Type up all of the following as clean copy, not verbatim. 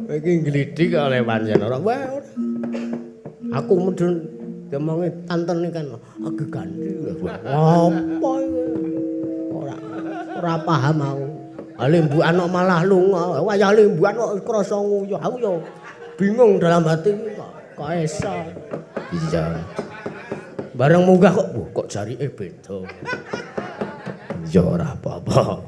Kowe iki nglidik oleh pancen ora. Wah, ora. Aku mudhun diomongi tantene kan age ganti. Apa iki? Ora ora paham aku. Limbukan kok malah lunga. Wayah limbukan kok krasa nguyuh. Aku yo bingung dalam hati kok iso. Iya. Bareng munggah kok, kok jarike beda. Ya ora apa-apa.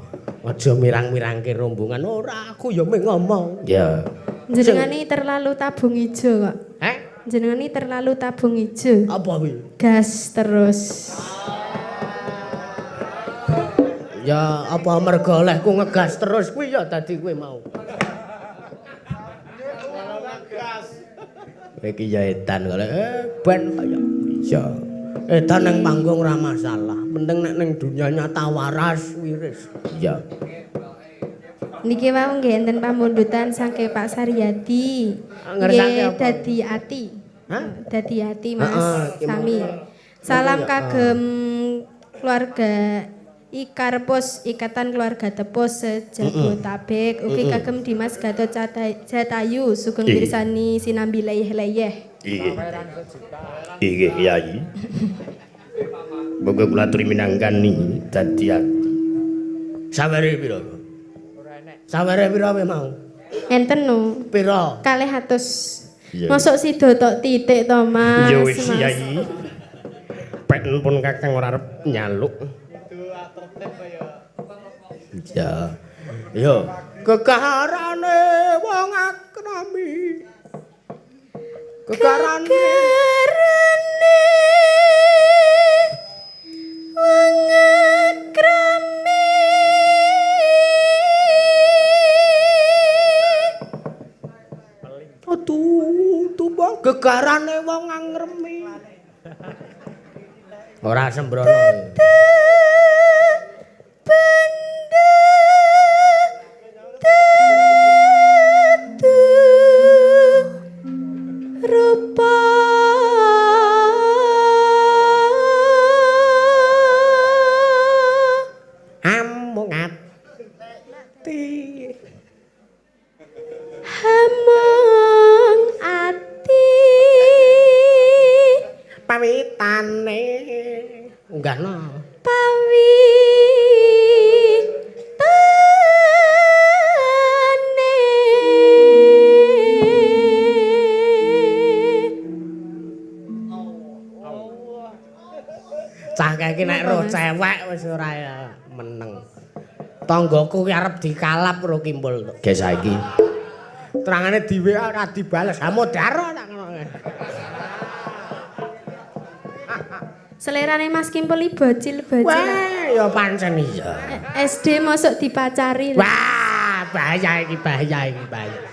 Aja mirang-mirangke rombongan. Ora, aku ya mung ngomong. Ya. Jenengane terlalu tabung ijo kok. Heh? Jenengane terlalu tabung ijo. Apa kuwi? Gas terus. Ya apa mergo olehku ngegas terus kuwi ya dadi kowe mau. Iki ya edan kok. Ben kaya iya. Edan nang panggung ora masalah. Penting nek ning dunya nyata waras wiris. Iya. Niki wau nggih enten pamundutan saking Pak Saryadi. Ngersake apa? Dadi ati. Hah? Dadi ati Mas. Sami. Salam kagem keluarga Ikarpus, Ikatan Keluarga Tepus Sejabotabek. Ugi kagem Dimas Gatot Jatayu sugeng pirsani sinambi leyeh-leyeh. Nggih. Nggih Kyai. Moga kula aturi minangkani dadi ati. Sawere pira? Ora enek. Sawere pira kowe mau? Enten no. Pira? 200. Mosok sida tok titik to Mas. Ya wis Kyai. Pek pun Kakang ora arep nyaluk. Ya. Yo, gegarane wong akrami. Gegarane wong akrami. Aduh, tumbang gegarane wong angremi. Ora sembrono. Benda tatu rupa amung ati amung ati pawitane unggahno pawitane. Cah kae iki nek roh cewek wis ora meneng. Tanggaku ki arep dikalap karo Kimpul. Ge saiki. Terangane di WA ora dibales. Ha modar tak ngono. Selerane Mas Kimpul iki bocil-bocil. Wah, ya pancen iya. SD mosok dipacari. Wah, bahaya iki, bahaya iki, bahaya.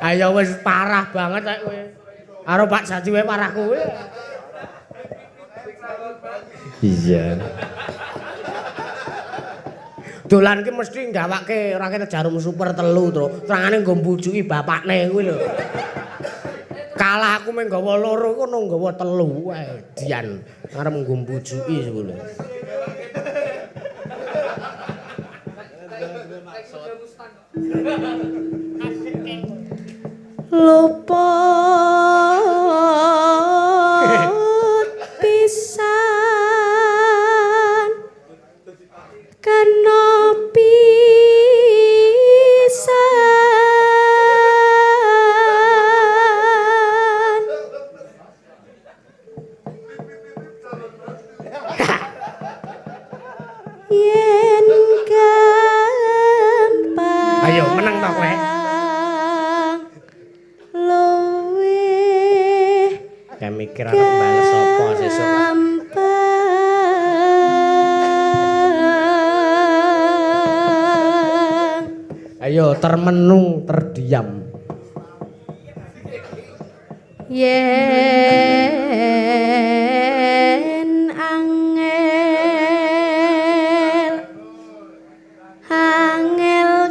Ayo wis parah banget kok kowe. Karo Pak Jati wae parah kowe. Iya. Dolan ki mesti nggawake ora kena jarum super 3, Tru. Terangane nggo mbujuki bapakne kuwi lho. Kalah aku mung nggawa 2 kono nggawa 3. Wae dian arep nggo mbujuki kuwi lho. Luput pisan kena pisan yen gampang. Ayo menang to kowe. Mikir arep bales sapa sesuk. Ayo termenung terdiam. Yen angel angel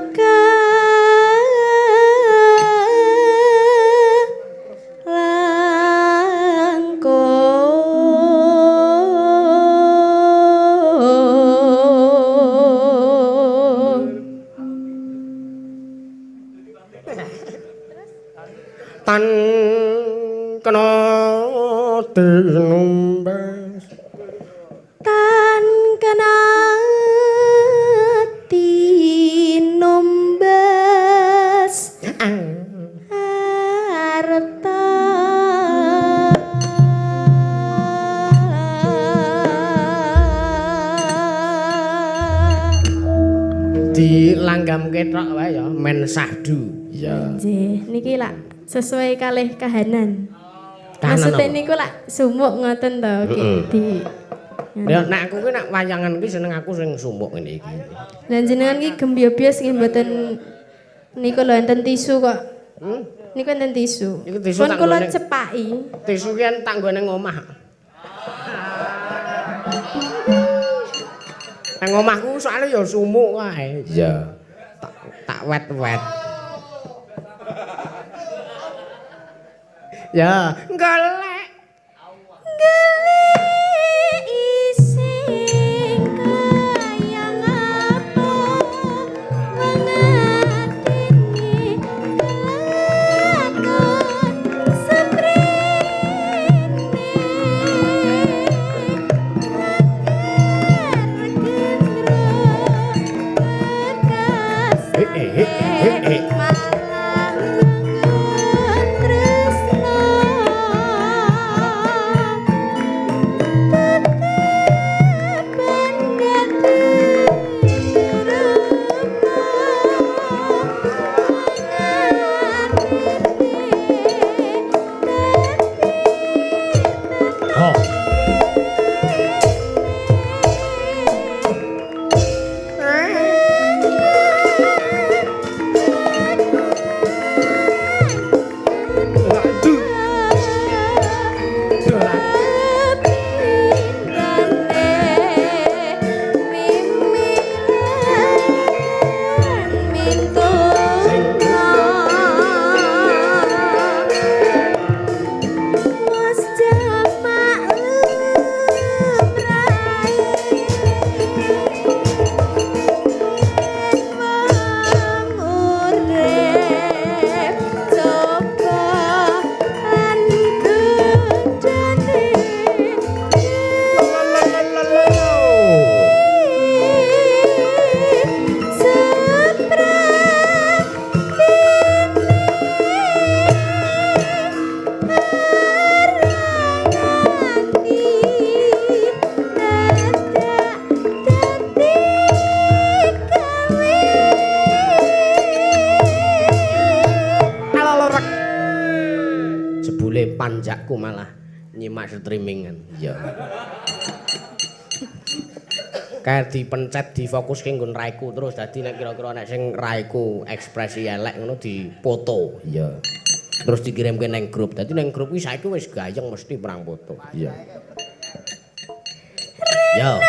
Tan kena tinumbas. Tan kena tinumbas arta. Dilanggam ketok wae ya men sahdu. Iya. Nggih, niki lak sesuai kalih kahanan. Maksude niku lak sumuk ngoten to di. Ya nek aku ki nek wayangan ki seneng aku sing sumuk ngene iki. Lah jenengan ki gembyobos nggih mboten niku lho enten tisu kok. Niku enten tisu. Iku tisu tak kula cepaki. Tisu ki tak nggo ning omah. Nang omahku soalnya ya sumuk kae. Iya. Tak wet-wet. Ya, golek. Golek ising kaya ngapa wong atine kelakon seprene. Panjakku malah nyimak streamingan. Iya. Kayak dipencet difokuske nggon raiku terus dadi nek kira-kira nek sing raiku ekspresi elek ngono dipoto. Iya. Terus dikirimke nang grup. Dadi nang grup kuwi saiki wis gayeng mesti perang foto. Iya. Yo.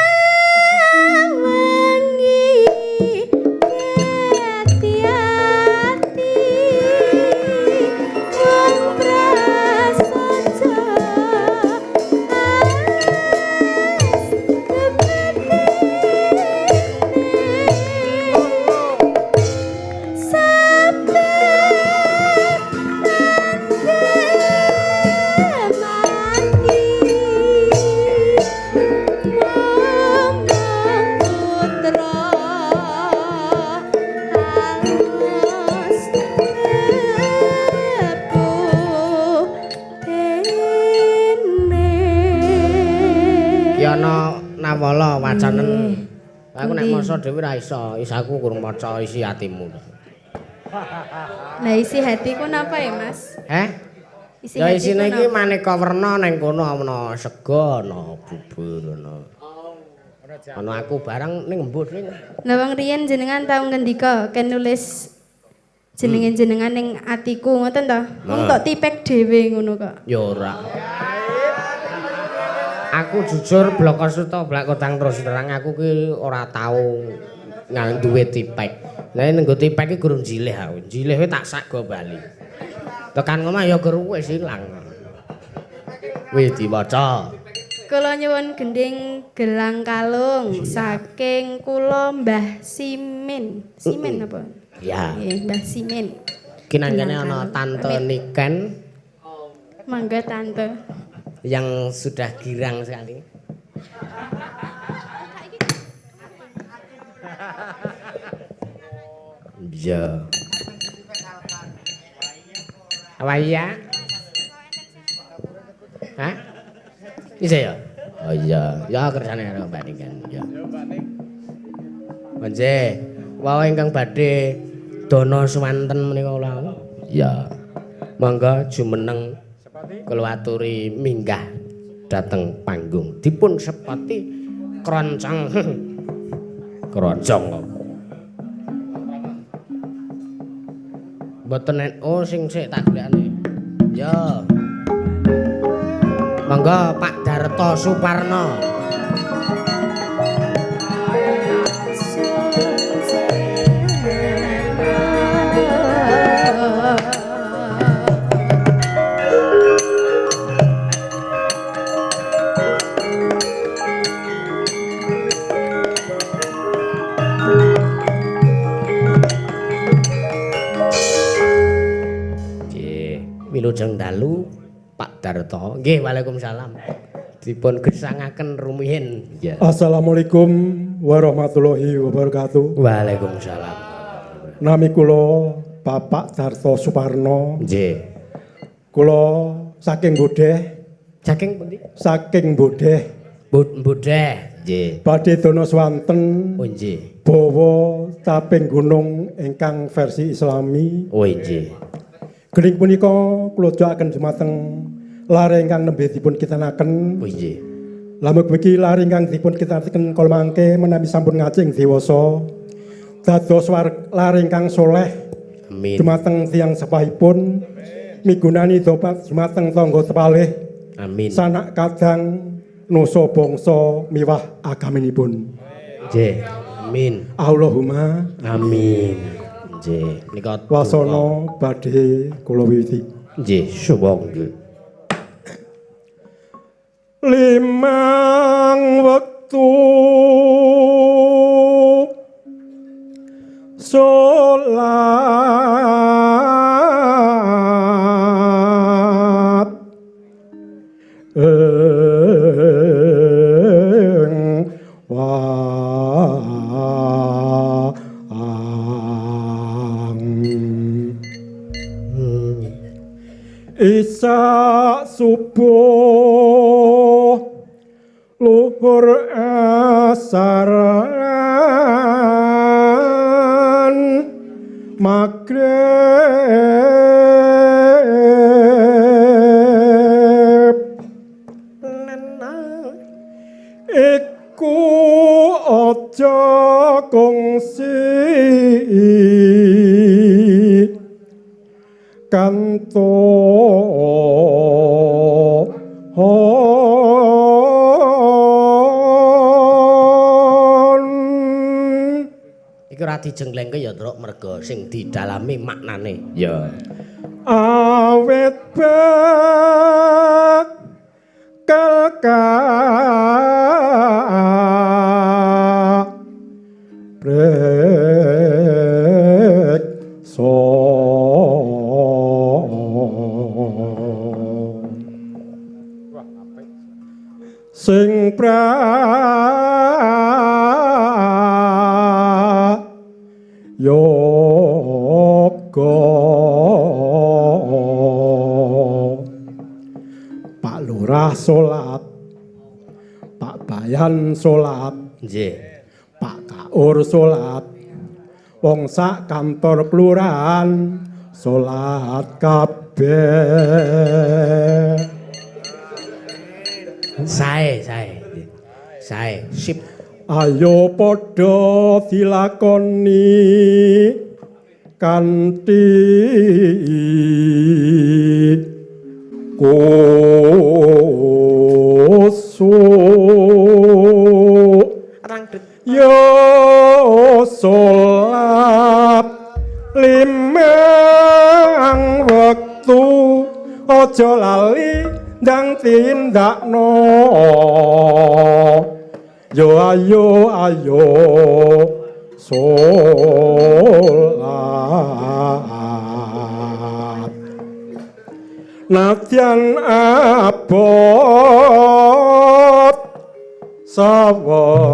Wacanen. Aku nek maca dhewe ra iso, aku kurang maca isi hatimu. Lah isi hatiku napa ya, Mas? Heh? Isi ya isine iki maneka werna ning kono ana sega, ana bubur, ana. Ana aku barang ning embus ning. Lah wong riyen jenengan tau ngendika ken nulis jenenge jenengan ning atiku ngoten to? Wong tok tipek dhewe ngono kok. Ya ora. Aku jujur bloko suta blak kotang terus terang aku ki ora tau duwe tipek. Lah nek nggo tipek ki gurung jilih aku. Jilih kuwi tak sak go bali. Tekan omah ya gur wis ilang. Wis diwaca. Kula nyuwun gending gelang kalung saking kula Mbah Simin. Simin apa? Ya. Nggih, Mbah Simin. Ki nang kene ana Tante Niken. Mangga Tante. Yang sudah girang sekali. Iya. Waya. Hah? Isa ya? Oh iya, ya kersane karo Mbak Niken. Ya. Nggih. Wau ingkang badhe dana swanten menika kula. Ya. Monggo jumeneng kula aturi minggah dhateng panggung. Dipun sepati kroncong. Kroncong kok. Mboten oh sing sik tak golekane. Ya. Monggo Pak Darto Suparno. Wilujeng dalu Pak Darto. Nggih, waalaikumsalam. Dipun gesangaken rumiyin. Ya. Assalamualaikum warahmatullahi wabarakatuh. Waalaikumsalam. Nami kula Bapak Darto Suparno. Nggih. Kula saking Bodeh. Saking pundi? Saking Bodeh. Bodeh. Nggih. Badhe dana swanten. Oh nggih. Bawa caping gunung ingkang versi Islami. Oh nggih. Gening punika kula jokaken dumateng lare ingkang nembe dipun kitanaken. Oh nggih. Lamun mriki lare ingkang dipun kitanaken kala mangke menawi sampun ngacing dewasa dados lare ingkang soleh. Amin. Dumateng tiyang sepahipun migunani dopat dumateng tangga tepalih. Amin. Sanak kadang nusa bangsa miwah agaminipun. Nggih. Amin. Allahumma amin. Nggih, nika wasana badhe kula wiwiti. Nggih, sumangga. Limang wektu salat ing Isa subuh luhur asaran magrib iku aja kongsi kanto iki ora dijenglengke ya Truk, merga sing didalami maknane. Ya. Awit bakal preksa sing prayoga Pak Lurah salat, Pak Bayan salat, nggih, Pak Kaur salat, wong sak kantor kelurahan salat kabeh. Sae, sae. Sae, sip. Ayo padha dilakoni kanthi kusuk. Yo salat limang wektu aja lali ndang tindakno. Yo ayo ayo salat. Nadyan abot sawetara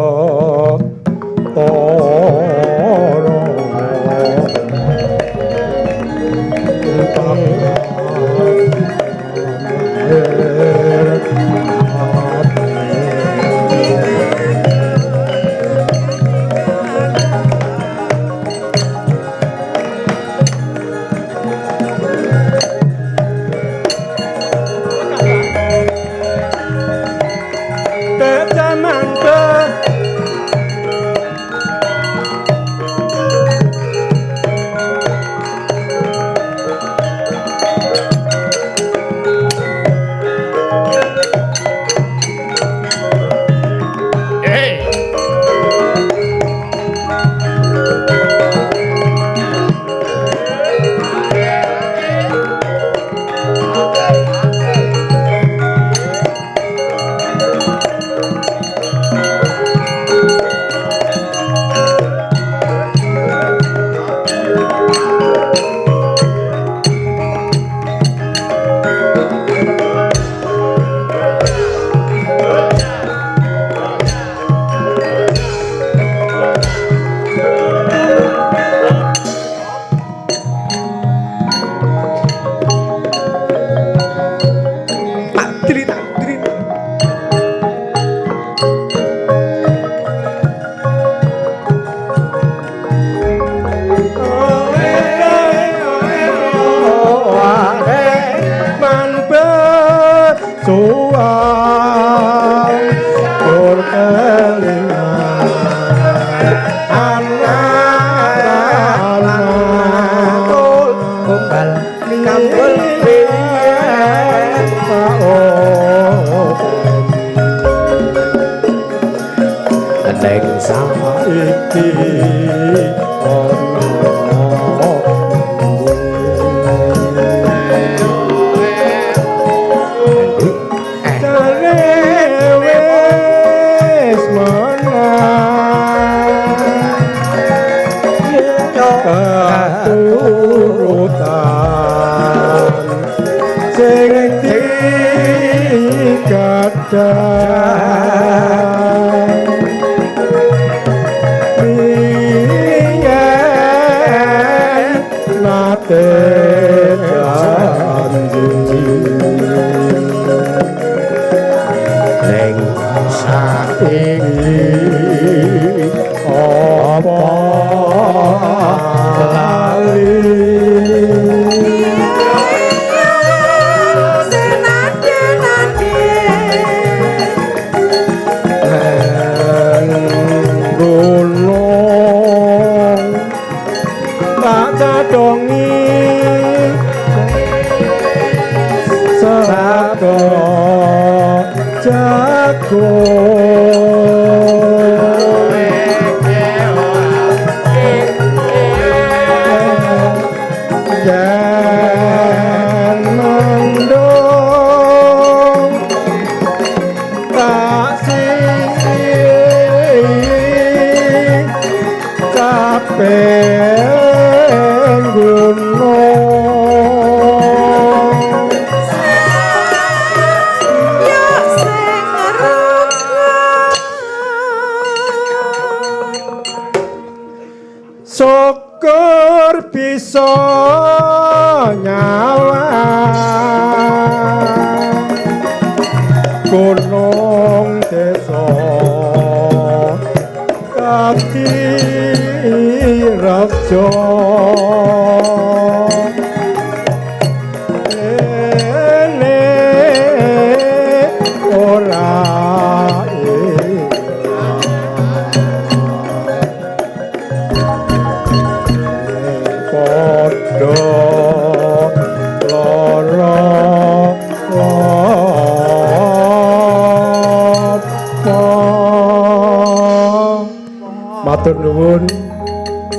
Matur nuwun.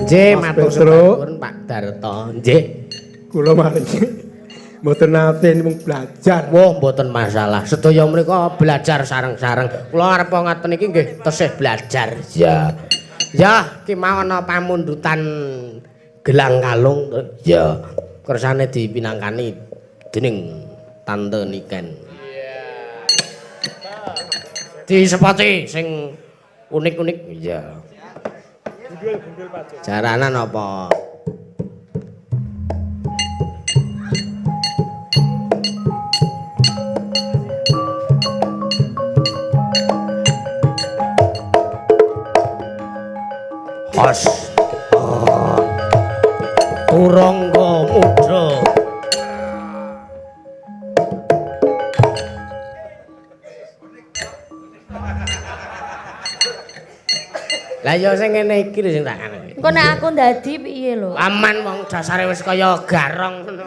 Nggih, matur nuwun Pak Darto. Nggih. Kula maringi mboten nate mung belajar. Wah, mboten masalah. Sedaya mriku belajar sareng-sareng. Kula arep ngaten iki nggih tesih belajar. Ya. Ya, ki mau ana pamundutan gelang kalung. Ya. Kersane dipinangkani dening Tante Niken. Iya. Disepoti sing unik-unik. Iya. Jaranan apa? Hos. Turangga muda. Lah ya sing ngene iki lho sing tak ngene. Engko nek aku ndadi piye lho? Aman wong dasare wis kaya garong ngono.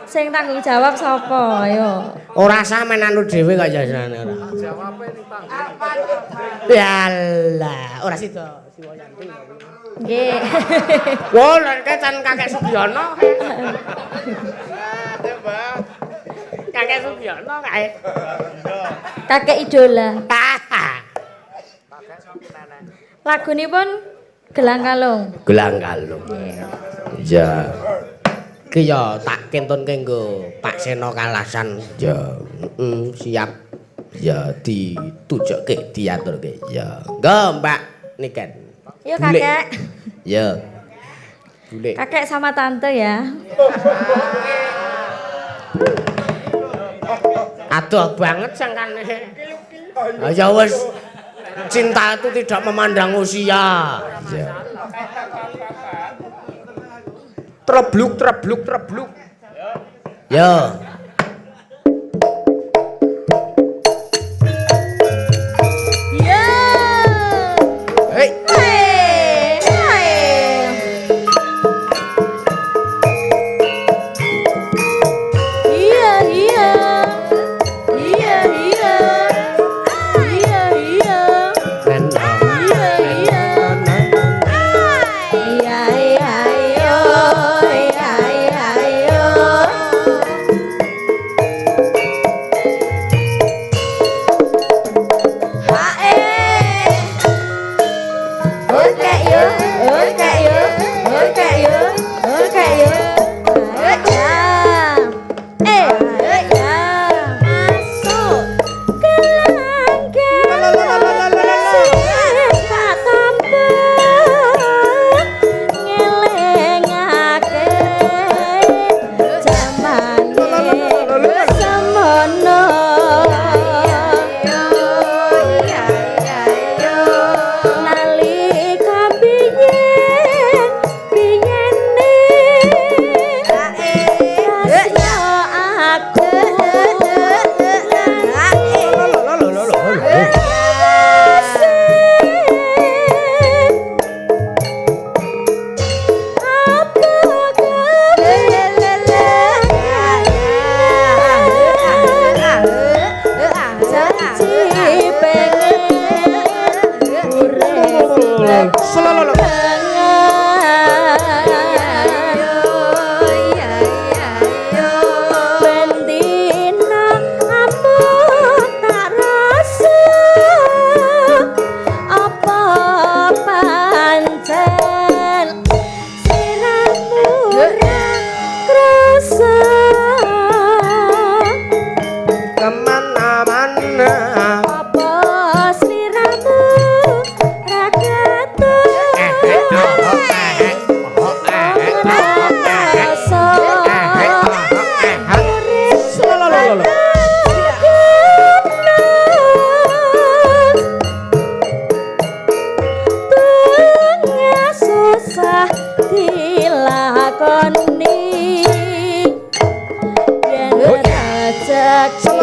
Sing tanggung jawab sapa? Ayo. Ora sampean anu dhewe kok ya ora. Jawabe ning panggung. Yalah, ora sida Siwayanti. Nggih. Wah, lha can Kakek Sugiono. Kakek Sugiono kae. Kakek idola. Lagunipun Gelang Kalung. Gelang Kalung. Iya. Iki ya tak kentunke nggo Pak Seno Kalasan. Ya, siap. Ya ditujukke, diaturke. Ya. Nggo Mbak Niken. Yo Kakek. Ya. Bulik. Kakek sama tante ya. Aduh banget sangkane. Ya wis. Cinta itu tidak memandang usia. Ya. Trebluk, trebluk, trebluk. Ya. Ya. Hei. Hei. Hei. Iya, iya. Iya, iya. Iya, iya. Iya, iya. Iya, iya, yo. Iya, iya, yo. Hae. Oke yo, oke yo, oke yo, oke yo. Ya. Eh, ya. Masuk gelang sing tak tampa ngelingake jamane semono. Nalika biyen biyene tresno aku janji pengen urip Bendina amung tak rasa apa pancen siramu ora krasa. Kemana-mana. Apa sliramu ra ketut ora rasa urip tengah susah dilakoni yen rezeki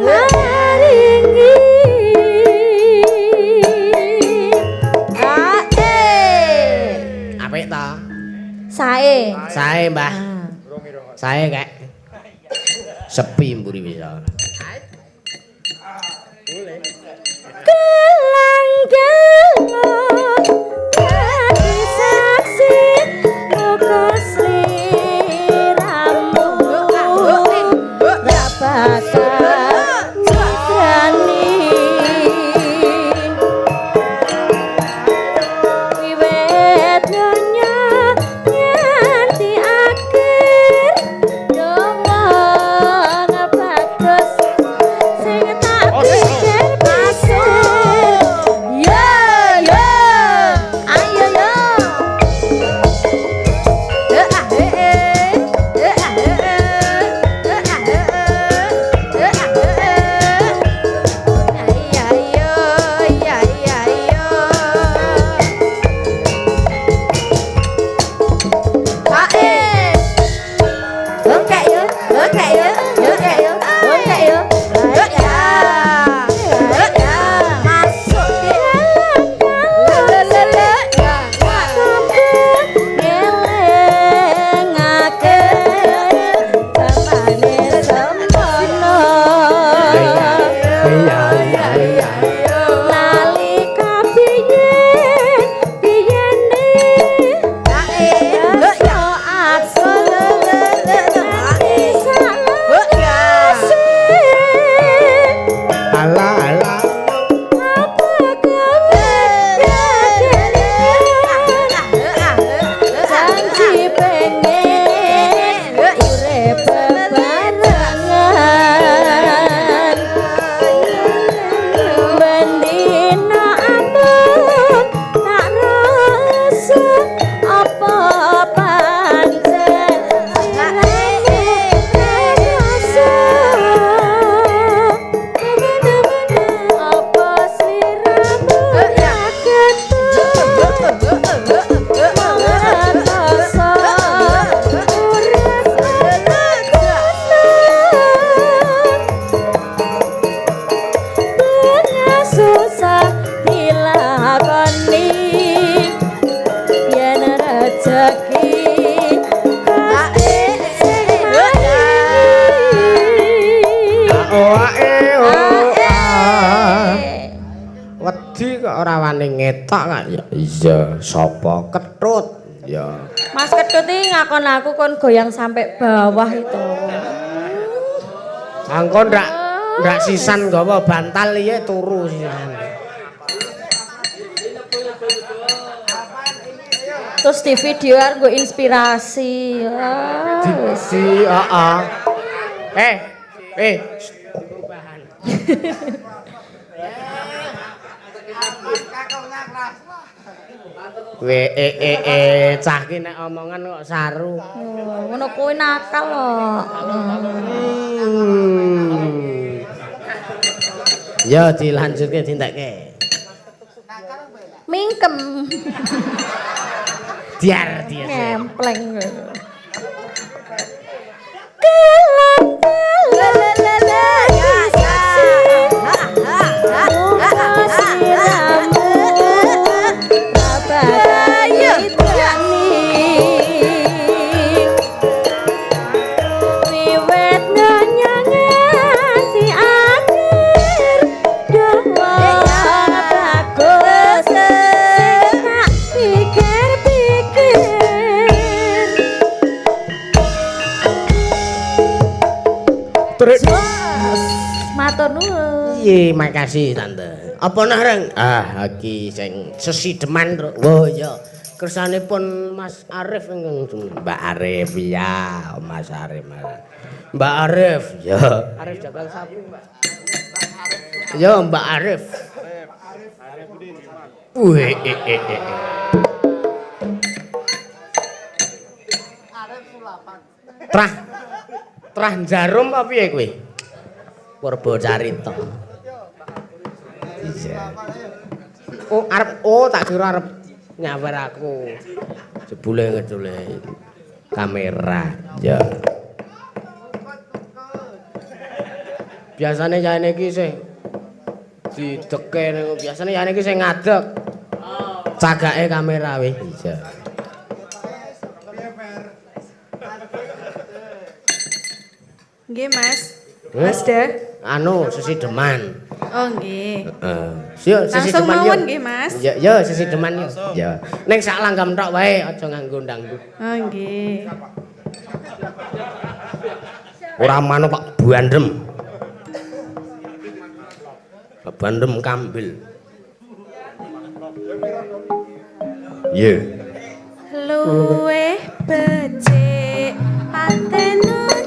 maringi. Apik ta? Sae. Sae, Mbah. Sae kek. Sepi mburi bisa. Gelang gelong dadi saksi muga sliramu ra bakal mitrani. Wiwit nyonya nganti akhir Wedi kok ora wani ngetok kok. Ya iya, sapa Ketut? Ya. Mas Ketut iki ngakon aku kon goyang sampai bawah itu. Angko ndak sisan nggawa bantal iya turu sisan. Terus di video arep nggo inspirasi. Di heeh. Eh. Kowe cah ki nek omongan kok saru. Oh, ngono kuwi nakal kok. Ya dilanjutke dintekke. Mingkem. Diar diar. Ngempleng. Matur nuwun. Iya, makasih tante. Apa nah Reng? Ah, iki sing sesideman, Truk. Oh iya. Kersanipun Mas Arif ingkang Mbak Arif ya, Mas Arif. Mbak Arif ya. Arif jagal sapi, Mbak. Ya, Mbak Arif. Wih, Trah. Trah jarum apa piye kowe? Purba carita. Iya. Oh, arep oh tak kira arep nyawer aku. Jebule ngedule kamera. Ya. Biasane yane iki sing dideke ning biasane yane iki sing ngadeg. Cagake kamera weh. Iya. Nggih, Mas. Mas dah. Anu sesideman. Oh nggih. Heeh. Yo sesideman yo. Nggih, Mas. Ya yo sesideman yo. Ya. Ning sak langgam tok wae aja nganggo dangdut. Oh nggih. Ora manuk Pak Bandem. Pak Bandem kambil. Iya. Luweh becik patenono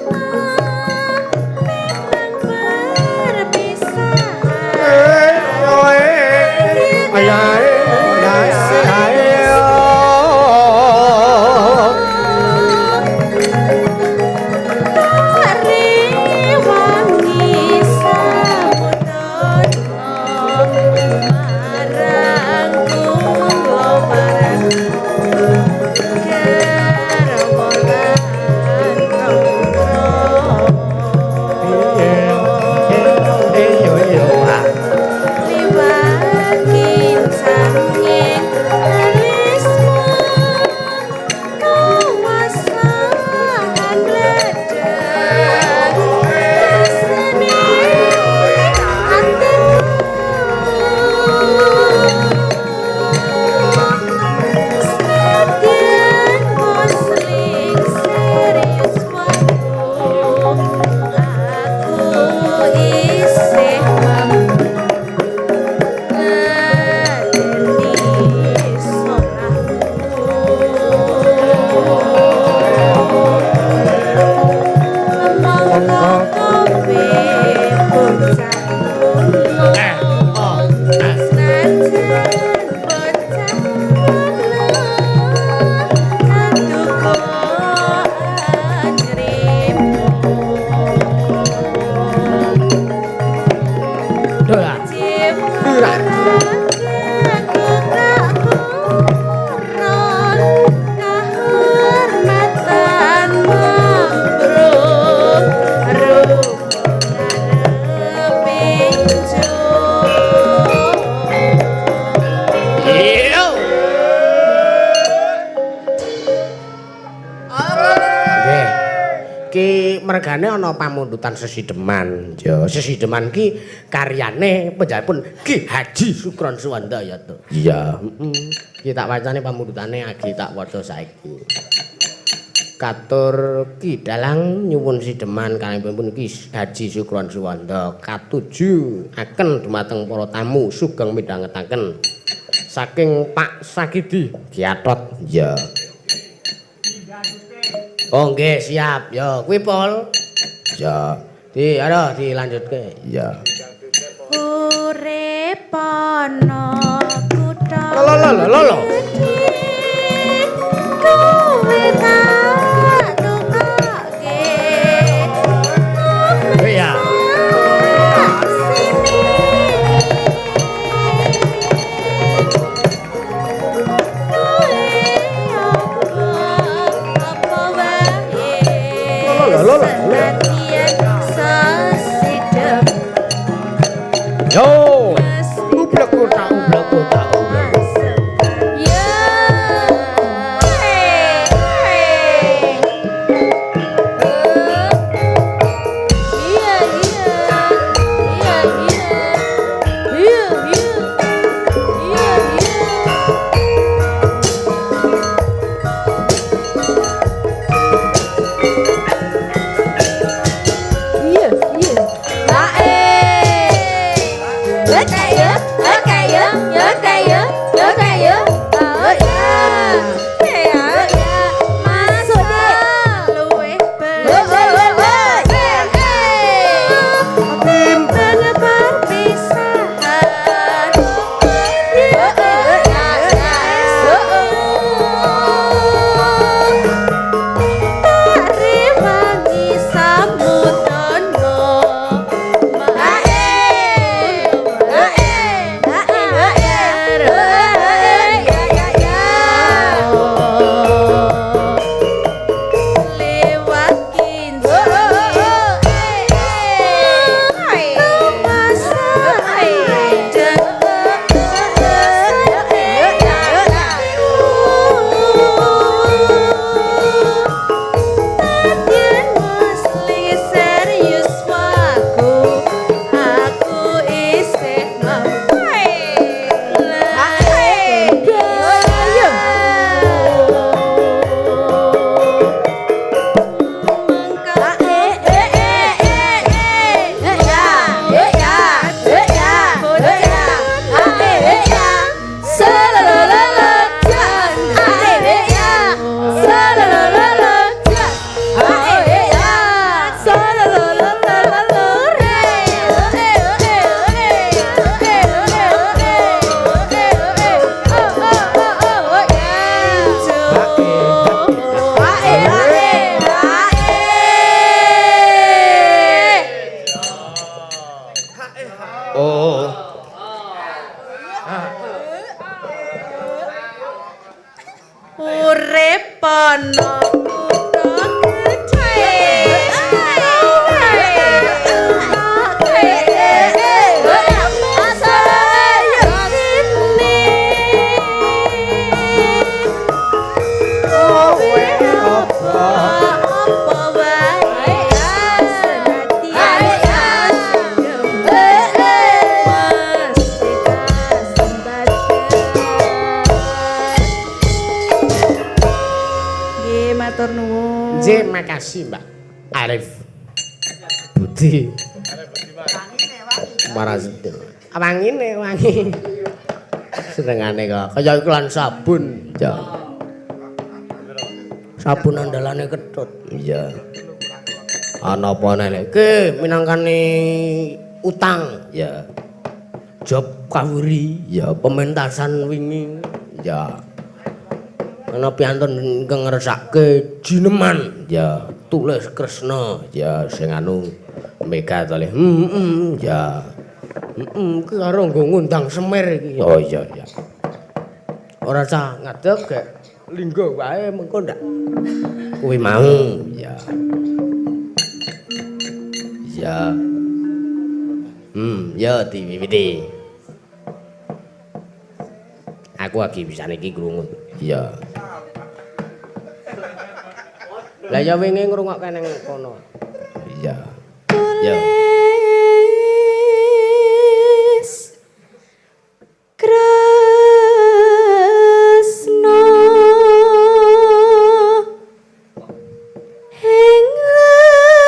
Mergane ana pamundutan sesideman. Ya, sesideman ki karyane panjenenganipun Ki Haji Sukron Suwanda ya to. Iya, heeh. Ki tak wacane pamundutane agi tak waca saiki. Katur Ki Dalang nyuwun sideman kalihipun Ki Haji Sukron Suwanda katuju aken dumateng para tamu sugeng midhangetaken saking Pak Sakidi Giatot. Ya. Oh nggih siap. Ya kuwi Pol. Ya. Di ayo dilanjutke. Ya. Urip ana kutha. Lho lho lho lho. Kowe tak tukoke. Iya. Yo, ublek kotak ublek kotak ublek. Makasih Mbak Arif Budi. Wangine wangi. Senengane kok kaya iklan sabun. Ya. Sabun andalane ketut. Iya. Ana apa nek iki minangkane utang. Ya. Job kawuri, ya pementasan wingi. Ya. Ana piantun ingkang ngersake jineman, ya tulis Kresna, ya sing anu Mega to le. Ya. Ki karo nggo ngundang Semir iki. Oh iya iya. Ora usah ngadeg gek linggo wae mengko ndak kuwi mau, ya. Ya. Ya diwiwiti. Aku lagi bisane iki krungu. Iya. Lah ya wingi ngrungokke nang kono. Iya. Ya. Tulis Kresna ing lejana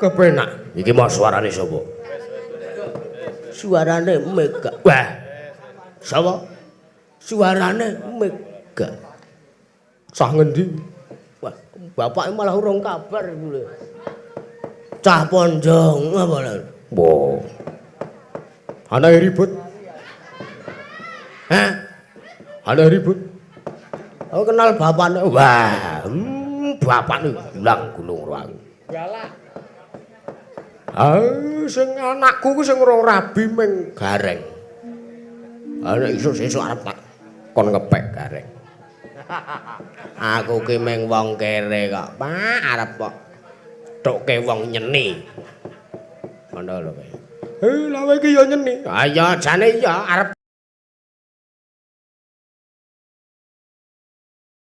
Kepenak. Iki mau suarane sapa? Suarane Mega. Wah. Sapa? Suarane Mega. Cah ngendi? Wah, bapake malah urung kabar iku lho. Cah Ponjong apa lho? Wah. Anake ribut. Hah? Anake ribut. Aku kenal bapakne. Wah, bapakne gulang gunung ruang. Galak. Ah, sing anakku ku sing ora rabi ming gareng. Ah nek iso sesuk arep tak kon ngepek gareng. Aku ki ming wong kere kok, Pak, arep kok tokke wong nyeni. Ngono lho kowe. Lha kowe iki ya nyeni. Ah ya jane iya arep